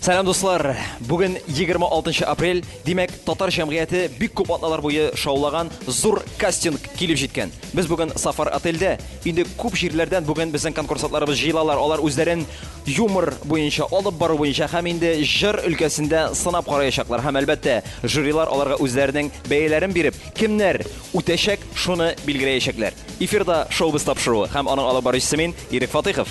Сәлам, дуслар! Бүген 26 апрель, димәк, татар җәмгыяте бик күп атналар буе шаулаган зур кастинг килеп җиткән. Без бүген Сафар отельдә. Инде күп җирләрдән бүген безнең конкурсантларыбыз җыелалар. Алар үзләрен юмор буенча, алып бару буенча һәм инде җыр өлкәсендә сынап караячаклар. Һәм әлбәттә, жюрилар аларга үзләренең бәяләрен биреп, кемнәр үтәчәк, шуны билгеләячәкләр. Эфирда Шоу-без тапшыруы һәм аның алып баручысы мин, Ирек Фатыйхов.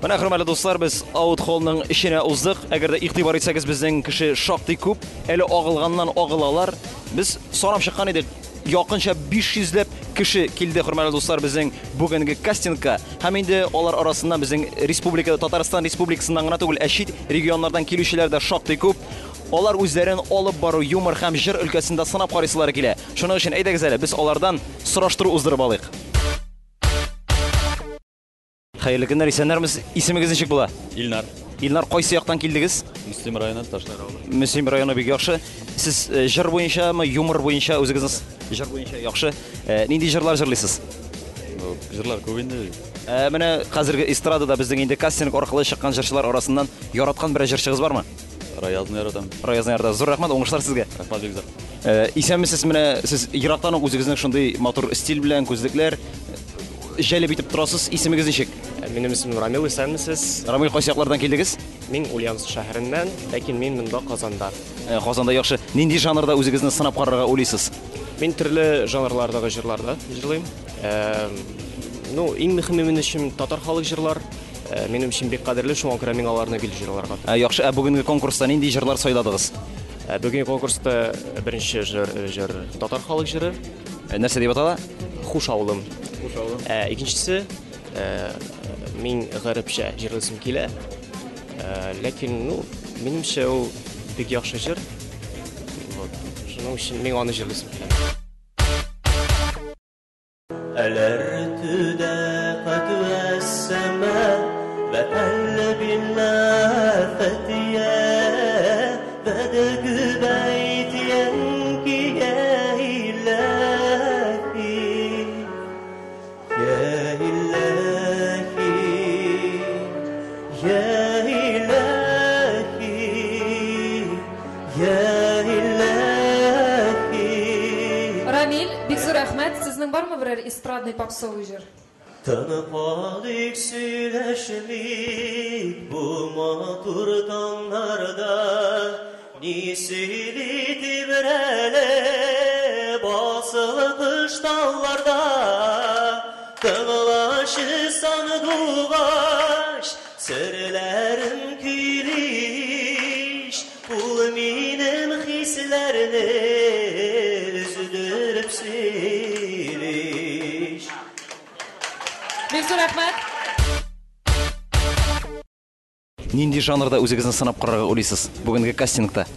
Менә, хөрмәтле дуслар, без Аут холлның эченә уздык. Әгәр дә игътибар итсәгез, безнең кеше шактый күп. Әле агылганнан агылалар. Без санап чыккан идек, якынча 500 ләп кеше килде, хөрмәтле дуслар, безнең бүгенге кастингка. Һәм инде алар арасыннан безнең республика, Татарстан Республикасыннан гына түгел, ә чит регионнардан килүчеләр дә шактый күп. Алар үзләрен алып бару, юмор һәм җыр өлкәсендә сынап карыйсылары килә. Шуның өчен әйдәгез әле, без алардан сораштыру уздырып алыйк. Хәерле көннәр, исәннәрмез. Исемегез ничек була? Илнар. Илнар, кайсы яктан килдегез? Мөслим районы, Ташлар авылы. Мөслим районы бик яхшы. Сез э, җыр буенчамы, юмор буенча үзегезне җыр буенча яхшы. Э, нинди җырлар җырлыйсыз? Ну, җырлар күп инде. Э, менә хәзерге эстрадада безнең инде кастинг аркылы чыккан җырчылар арасыннан яраткан берәр җырчыгыз бармы? Раязны яратам. Раязны яратасыз. Зур рәхмәт, уңышлар сезгә. Рәхмәт бик зур. Исәнмесез, менә сез ерактан ук үзегезнең шундый матур стиль белән, күзлекләр җәлеп итеп торасыз. Исемегез ничек? Минем исемем Рамил, исәнмесез. Рамил, кайсы яклардан килдегез? Мин Ульяновск шәһәреннән, ләкин мин монда Казанда. Казанда яхшы. Нинди жанрда үзегезне сынап карарга уйлыйсыз? Мин төрле жанрлардагы җырларда җырлыйм. Ну, иң мөһиме минем өчен татар халык җырлар. Минем өчен бик кадерле, шуңа күрә мин аларны гел җырларга. Яхшы, ә бүгенге конкурста нинди җырлар сайладыгыз? Бүгенге конкурста беренче җыр, җыр татар халык җыры. Нәрсә дип атала? Хуш авылым. Хуш авылым. Икенчесе, мин гарәпчә җырлыйсым килә. Ләкин, ну, минемчә ул бик яхшы җыр. Вот. Шуның өчен мин аны җырлыйсым килә. Рамил, бик зур рәхмәт. Сезнең бармы берәр эстрадный попсовый җыр? Тынып алыйк, сөйләшмик бу матур таңнарда. Ни сөйли тибрәле басылып тауларда. Тыңлашы сандугач, серләрен көйлиш. Ул минем хисләрне өздереп сөйлиш. Бик зур рәхмәт. Нинди жанрда үзегезне сынап карарга уйлыйсыз бүгенге кастингта?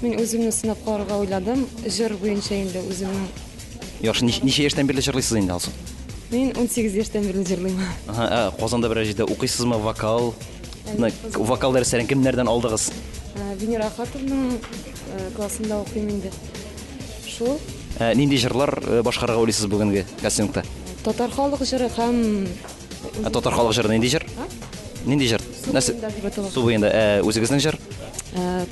Мин үземне сынап карарга уйладым. Җыр буенча инде үземнең. Яхшы, ничә яшьтән бирле җырлыйсыз инде, Алсу? Мин 18 яшьтән бирле җырлыйм. Ага, ә Казанда берәр җирдә укыйсызмы вокал? Вокал дәресләрен кемнәрдән алдыгыз? Венера Ахатовның классында укыйм инде. Шул. Нинди җырлар башкарырга уйлыйсыз бүгенге кастингта? Татар халык җыры һәм Ә татар халык җыры нинди җыр? Нинди җыр? Су буенда дип атала. Су буенда. Ә үзегезнең җыр?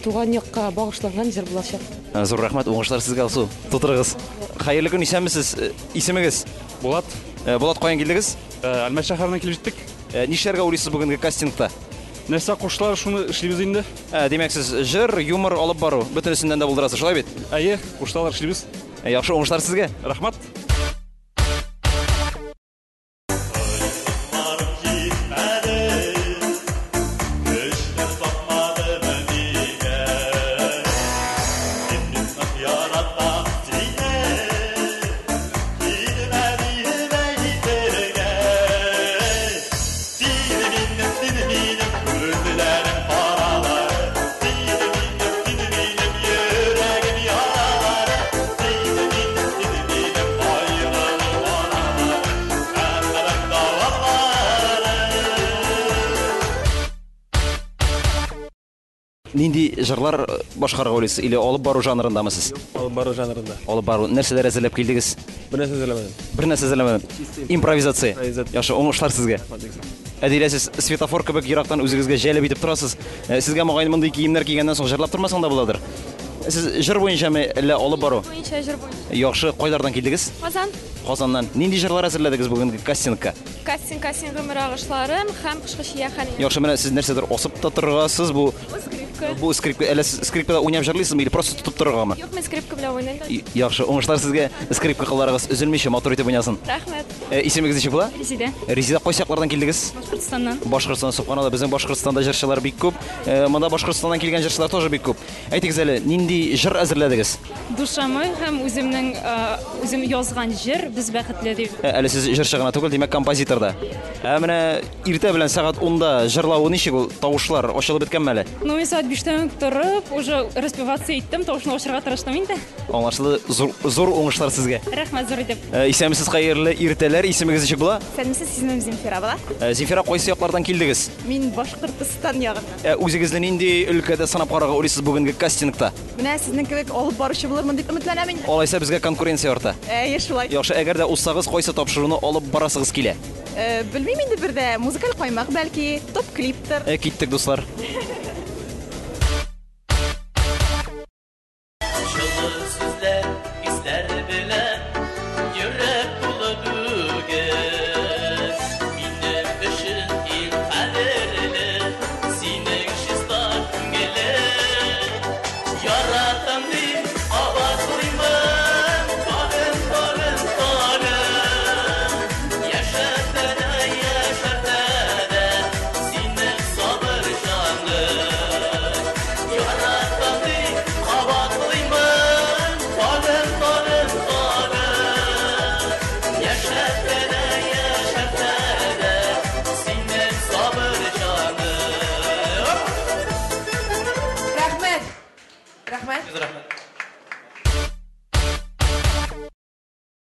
Туган якка багышланган җыр булачак. Зур рәхмәт, уңышлар сезгә, Алсу. Тутырыгыз. Хәерле көн, исәнмесез. Исемегез? Булат. Булат, каян килдегез? Әлмәт шәһәреннән килеп җиттек. Нишләргә уйлыйсыз бүгенге кастингта? Нәрсә кушсалар, шуны эшлибез инде. Димәк, сез җыр, юмор алып бару, бөтенесеннән дә булдырасыз, шулай бит? Әйе, кушсалар эшлибез. Яхшы, уңышлар сезгә. Рәхмәт. Нинди җырлар башкарырга уйлыйсыз? Или алып бару жанрындамы сез? Алып бару жанрында. Алып бару. Нәрсәләр әзерләп килдегез? Бер нәрсә әзерләмәдем. Бер нәрсә әзерләмәдем. Импровизация. Импровизация. Яхшы, уңышлар сезгә. Рәхмәт, бик зур. Әдилә, сез светофор кебек ерактан үзегезгә җәлеп итеп торасыз. Э, сезгә мөгаен мондый киемнәр кигәннән соң җырлап тормасаң да буладыр. Сез җыр буенчамы әллә алып бару? Буенча, җыр буенча. Яхшы, кайлардан килдегез? Казан. Казаннан. Нинди җырлар әзерләдегез бүгенге кастингка? Кастинг, кастинг гомер агышларым һәм кышкы чия хәлине. Яхшы, менә сез нәрсәдер асып та торасыз, бу Бу скрипка. Бу скрипка, әллә сез скрипкада уйнап җырлыйсызмы или просто тотып торыргамы? Юк, мин скрипка белән уйныйм да. Яхшы, уңышлар сезгә. Скрипка кылларыгыз өзелмичә матур итеп уйнасын. Рәхмәт. Э, исемегез ничек була? Резидә. Резидә, кайсы яклардан килдегез? Башкортстаннан. Башкортстан, субханалла, безнең Башкортстанда җырчылар бик күп. Э, монда Башкортстаннан килгән җырчылар тоже бик күп. Әйтегез әле, нинди җыр әзерләдегез? Душа мой һәм үземнең э, үзем язган җыр Без бәхетле дип. Э, әле сез җырчы гына түгел, димәк, композитор да. Ә менә иртә белән сәгать 10-да җырлавы ничек ул? Тавышлар ачылып беткәнме әле? Ну, мин сәгать 5-тән үк торып, уже распеваться иттем, тавышны ачырга тырыштым инде. Аңлашылды. Зур, зур уңышлар сезгә. Рәхмәт зур итеп. Э, исәнмесез, хәерле иртәләр. Исемегез ничек була? Исәнмесез, исемем Земфира була. Земфира, кайсы яклардан килдегез? Мин Башкортостан ягыннан. Ә үзегезне нинди өлкәдә сынап карарга уйлыйсыз бүгенге кастингта? Менә сезнең кебек алып баручы булырмын дип өметләнәм инде. Алайса безгә конкуренция арта. Әйе, шулай. Яхшы, әгәр дә узсагыз, кайсы тапшыруны алып барасыгыз килә? Э, белмим инде бер дә, музыкаль каймак бәлки, топ-клиптыр. Ә, киттек, дуслар. Җылы сүзләр, хисләр белән йөрәк тулы бүген. Минем өчен иң кадерле синең чиста күңелең. Яратам дип кабатлыймын, тагын, тагын, тагын. Яшәтә дә, яшәртә дә синең сабыр җаның. Яратам дип кабатлыймын, тагын, тагын, тагын. Яшәтә дә, яшәртә дә синең сабыр җаның. Рәхмәт. Рәхмәт.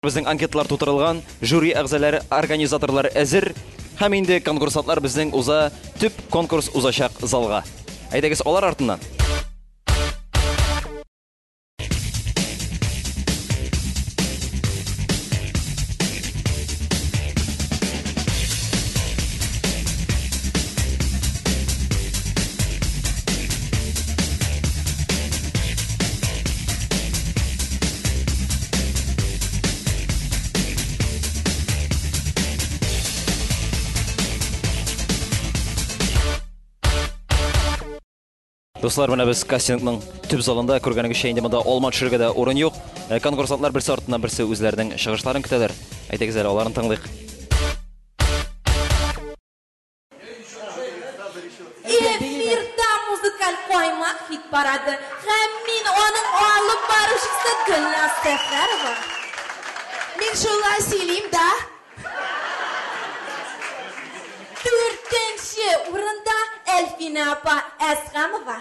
Безнең анкеталар тутырылган, жюри әгъзалары, организаторлар әзер. Һәм инде конкурсантлар безнең уза төп конкурс узачак залга. Әйдәгез алар артыннан. Дуслар, менә без кастингның төп залында күргәнегезчә инде монда алма төшерергә дә урын юк. Э, конкурсантлар берсе артыннан берсе үзләренең чыгышларын көтәләр. Әйдәгез әле аларын тыңлыйк. Эфирда музыкаль каймак хит парады һәм мин аның алып баручысы Гөлназ Сәфәрова. Мин шулай сөйлим да. Дүртенче урында Әлфинә апа Әсхәмова.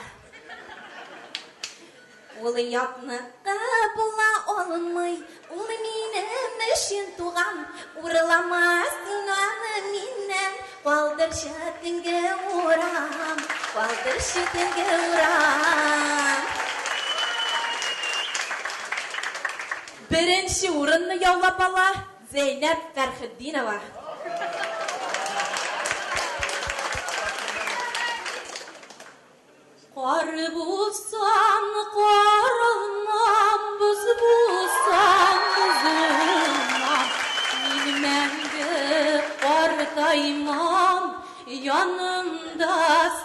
Ул ятныкы була алмый, ул минем өчен туган. Урлама син аны миннән, калдырчы төнге урам, калдырчы төнге урам. Беренче урынны яулап ала Зәйнәб Фәрхетдинова. Кар булсам, кар алмам, боз булсам, бозылмам. Мин мәңге картаймам, янымда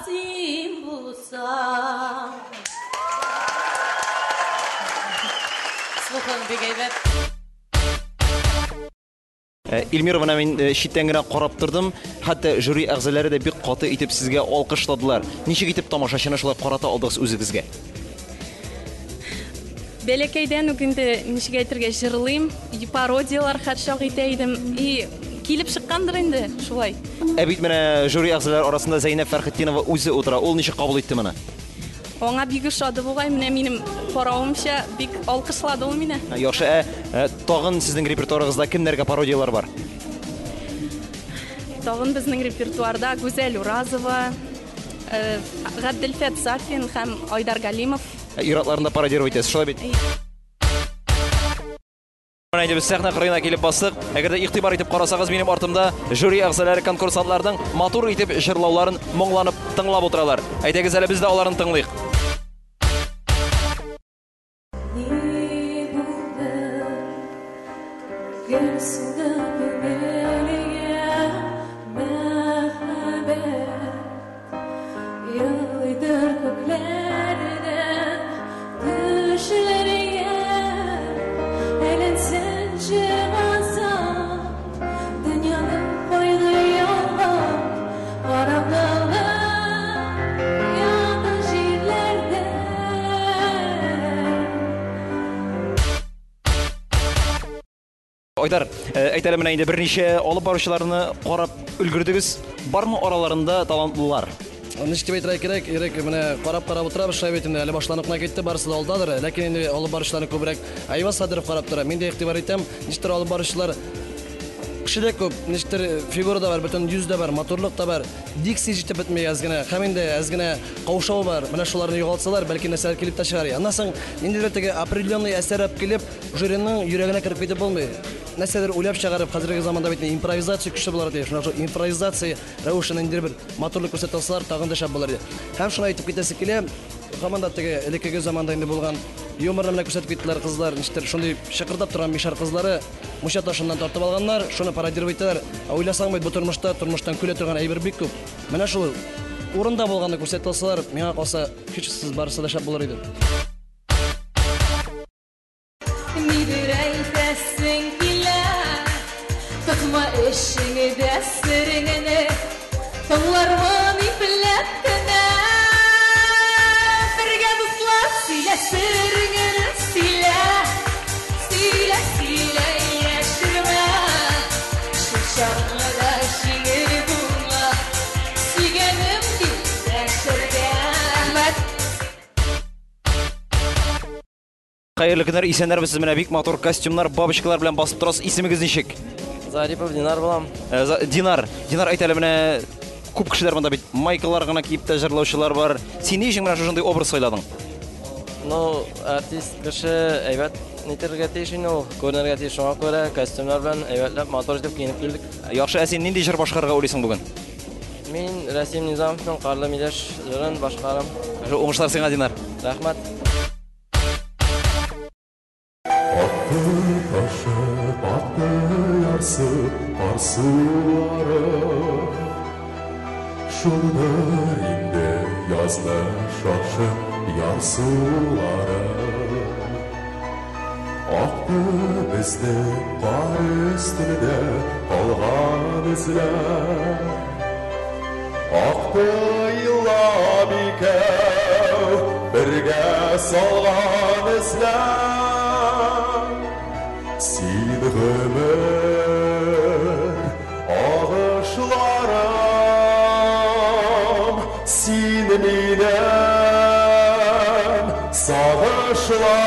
син булсаң. Слухың бик әйбәт. Э, Эльмира, менә мин э, читтән генә карап тордым. Хәтта жюри әгъзалары да бик каты итеп сезгә алкышладылар. Ничек итеп тамашачыны шулай карата алдыгыз үзегезгә? Бәләкәйдән үк инде ничек әйтергә җырлыйм, и пародиялар һәрчак итә идем. И килеп чыккандыр инде шулай. Ә бит менә жюри әгъзалары арасында Зәйнәб Фәрхетдинова үзе утыра. Ул ничек кабул итте моны? Аңа бик ошады бугай, менә минем каравымча бик алкышлады ул мине. Яхшы, ә, ә тагын сезнең репертуарыгызда кемнәргә пародиялар бар? Тагын безнең репертуарда Гүзәл Уразова, э, Габделфәт Сафин һәм Айдар Галимов. Ә, ир-атларны да пародировать итәсез, шулай бит? Менә Менә инде без сәхнә кырыена килеп бастык. Әгәр дә игътибар итеп карасагыз, минем артымда жюри әгъзалары конкурсантларның матур итеп җырлауларын моңланып тыңлап утыралар. Әйдәгез әле без дә аларны тыңлыйк. Ни булды? Гел сулды күңелгә мәхәббәт. Елыйдыр күкләрдән төшләргә. Әйләнсенче газап, дөньяны кайгы ялгап, караңгылык ята җирләрдә. Айдар, әйт әле, менә инде берничә алып баручыларны карап өлгердегез. Бармы араларында талантлылар? Ничек дип әйтергә кирәк, Ирек, менә карап-карап утырабыз, шулай бит инде, әле башланып кына китте, барысы да алдадыр. Ләкин инде алып баручыларны күбрәк Айваз Садыров карап тора. Мин дә игътибар итәм, ничектер алып баручылар кеше дә күп, ничектер фигура да бар, бөтен йөз дә бар, матурлык та бар. Дикция җитеп бетми әз генә, һәм инде әз генә каушау бар. Менә шуларны югалтсалар, бәлки нәрсәләр килеп тә чыгар. Аннан соң ниндидер теге определенный әсәр алып килеп, жюриның йөрәгенә кереп китеп булмый. Нәрсәдер уйлап чыгарып, хәзерге заманда бит импровизация көчле булырга тиеш. Менә шул импровизация рәвешен ниндидер бер матурлык күрсәтә алсалар, тагын да шәп булыр иде. Һәм шуны әйтеп китәсе килә, һаман да теге элеккеге заманда инде булган юморны менә күрсәтеп киттеләр кызлар, ничектер шундый чыкырдап торган мишәр кызлары мунча ташыннан тартып алганнар, шуны пародировать итәләр. Ә уйласаң бит, бу тормышта тормыштан көлә торган әйбер бик күп. Менә шул урында булганны күрсәтә алсалар, миңа калса, һичшиксез барысы да шәп булыр иде. Нидер әйтәсең килә, тотма эчеңдә сереңне, тыңлармын ипләп кенә. Бергә дуслар сөйлә сереңне, сөйлә, сөйлә, сөйлә, яшермә. Шул чагында җиңел була, сөйгәнем дип дәшергә. Рәхмәт. Хәерле көннәр, исәннәрмесез, менә бик матур костюмнар, бабочкалар белән басып торасыз. Исемегез ничек? Зарипов Динар булам. Динар, Динар, әйт әле, менә күп кешеләр монда бит майкалар гына киеп тә җырлаучылар бар. Син ни өчен менә шушындый образ сайладың? Ну, артист кеше әйбәт нитергә тиеш инде ул, күренергә тиеш. Шуңа күрә костюмнар белән әйбәтләп, матур итеп киенеп килдек. Яхшы, ә син нинди җыр башкарырга уйлыйсың бүген? Мин Рәсим Низамовның Карлы миләш җырын башкарам. Уңышлар сиңа, Динар. Рәхмәт. Акты ташып, акты ярсып, кар сулары. Шулдыр инде язны шашып ярсулары. Акты безнең кар өстендә калган эзләр. Акты еллап икәү бергә салган эзләр. Син гомер агышларым, син минем сагышларым,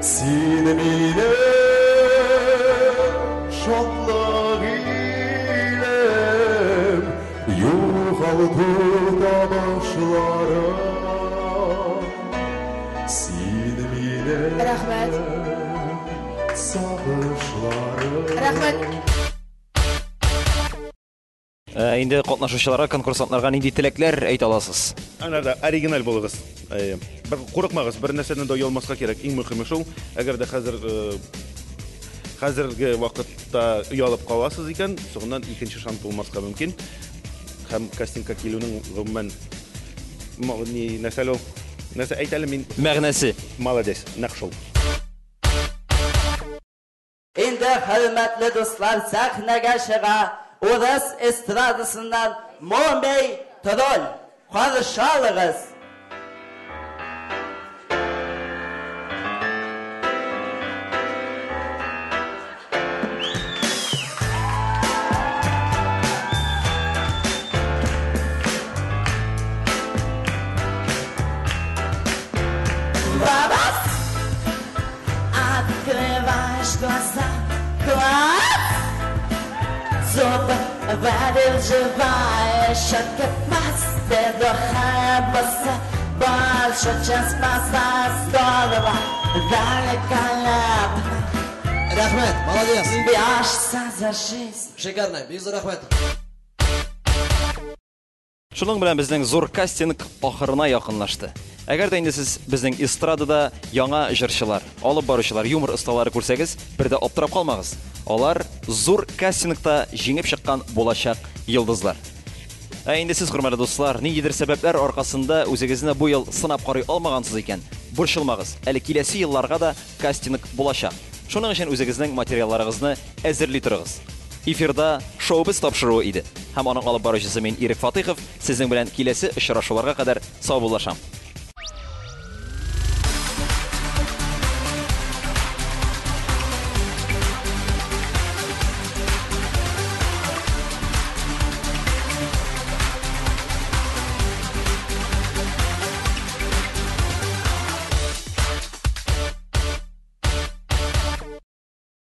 син минем шатлык илем, югалту табышларым. Син минем Рәхмәт. сагышларым. Рәхмәт. Инде катнашучыларга, конкурсантларга нинди теләкләр әйтә аласыз? Аңарда оригиналь булыгыз. Бер курыкмагыз, бер нәрсәдән дә оялмаска кирәк. Иң мөһиме шул. Әгәр дә хәзер хәзерге вакытта оялып каласыз икән, соңыннан икенче шанс булмаска мөмкин. Һәм кастингка килүнең гомумән ни нәрсә әле ул? Нәрсә әйт әле мин? Мәгънәсе. Молодец, нәкъ шул. Инде хөрмәтле дуслар, сәхнәгә чыга урыс эстрадасыннан Мумий Тролль. Каршы алыгыз. Бабас! Открываешь глаза, класс! Зубы варил живая щетка мастеру хабаса. Больше, чем спасла, здорово, далеко. Рәхмәт, молодец. Бьешься за жизнь. Шикарно, бик зур рәхмәт. Шуның белән безнең зур кастинг ахырына якынлашты. Әгәр дә инде сез безнең эстрадада яңа җырчылар, алып баручылар, юмор осталары күрсәгез, бер дә аптырап калмагыз. Алар зур кастингта җиңеп чыккан булачак йолдызлар. Ә инде сез, хөрмәтле дуслар, ниндидер сәбәпләр аркасында үзегезне бу ел сынап карый алмагансыз икән, борчылмагыз. Әле киләсе елларга да кастинг булачак. Шуның өчен үзегезнең материалларыгызны әзерли торыгыз. Эфирда Шоу-без тапшыруы иде. Һәм аның алып баручысы мин, Ирек Фатыйхов, сезнең белән киләсе очрашуларга кадәр саубуллашам.